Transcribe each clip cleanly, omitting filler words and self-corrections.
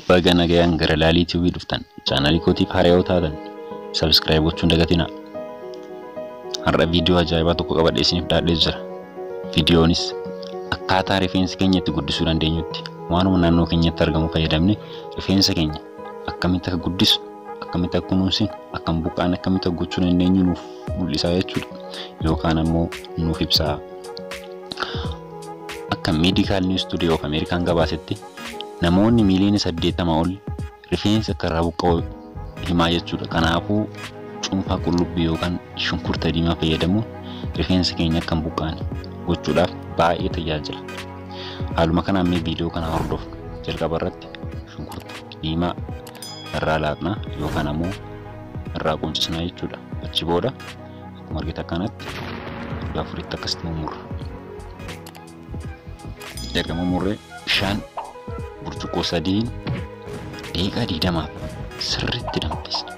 Baga nagayaan gara Laalii TV dhuftan. Chaanalii kootiif haaraa yoo taatan subscribe gochuun dagatinaa. Har'a viidiyoo ajaa'ibaa tokko qabadhee isiniif dhiyaadhee jira. Viidiyoonis akkaataa rifeensa keenya itti guddisuu dandeenyutti waanuma naannoo keenyatti argamu fayyadamne rifeensa keenya akkamitti akka guddisu, akkamitti akka kunuunsinu, akkam buqqaan akkamitti akka gochuu dandeenyu nuuf mul'isaa jechuudha. Yookaan ammoo nuuf ibsaa. Akka Medical News Today of Ameerikaan gabaasetti namoonni miiliyoona 80 ol rifeensa akka irraa buqqa'u himaa jechuudha. Kanaafuu cuunfaa qullubbii yookaan shunkurta diimaa fayyadamuun rifeensa keenya akka hin buqqaane gochuudhaaf baay'ee tajaajila. Haaluma kanaan mee viidiyoo kana hordofnu. Jalqaba irratti shunkurta diimaa irraa laaqnaa yookaan ammoo irraa quncisnaa jechuudha. Achi booda akkuma argitan kanatti iddoo afuritti akkasitti mummurra. Erga mummurree bishaan burcuqqoo 3 daqiiqaa 20 sirriitti danfisna.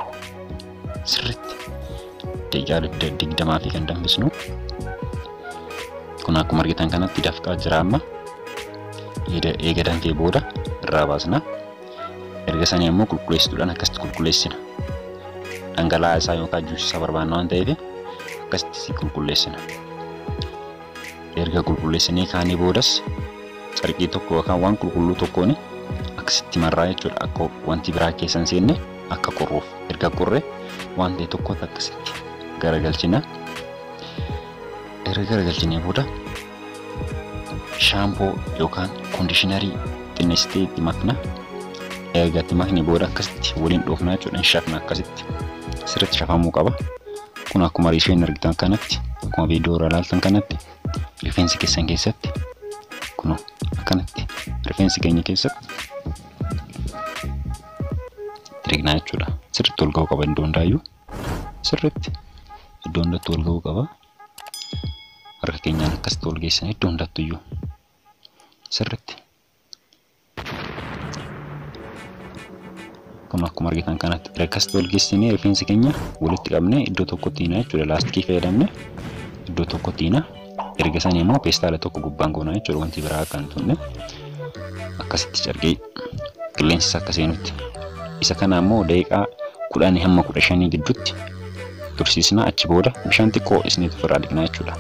Sirriitti daqiiqaa 20 kan danfisnu. Kun akkuma argitan kanatti dafqaa jira amma. Eega danfee booda irraa baasna. Erga sanii ammoo qulqulleessituudhaan akkasitti qulqulleessina. Dhangala'aa isaa yookaan juusii isaa barbaanna waan ta'eef akkasitti qulqulleessina. Erga qulqulleessinee kaanii boodas carqii tokko yookaan waan qulqulluu tokkoon akkasitti marraa jechuudha. Akka wanti biraa keessa hin seenne akka qorruuf. Erga qorree waan ta'e tokkotti akkasitti garagalchina. Erga garagalchinee booda shaampoo yookaan koondishinarii xinneessitee itti makna. Erga itti maknee booda akkasitti waliin dhoofnaa jechuudha. Hin shafna akkasitti. Sirriitti shafamuu qaba. Kun akkuma isheen argitan kanatti, akkuma viidiyoo irraa ilaaltan kanatti rifeensi keessan keessatti kun akkanatti rifeensi keenya keessatti dirignaa jechuudha. Sirriitti ol ga'uu qaba iddoo hundaayyuu. Sirriitti iddoo hundatti ol ga'uu qaba. Harka keenyaan akkasitti ol geessan iddoo hundattu iyyuu. Sirriitti. Kun akkuma argitan kanatti akkasitti ol geessinee rifeensa keenya walitti qabnee iddoo tokkotti hiinaa jechuudha. Laastikii fayyadamnee iddoo tokkotti hiinaa. Erga sanii immoo peestaala tokko gubbaan goonaa jechuudha. Wanti biraa akka hin tunne akkasitti carqee qilleensi isaa akka seenutti. Isa kana ammoo daqiiqaa 10 hamma 15 gidduutti tursiisna. Achi booda bishaan xiqqoo isiniif ofirraa dhiqnaa jechuudha.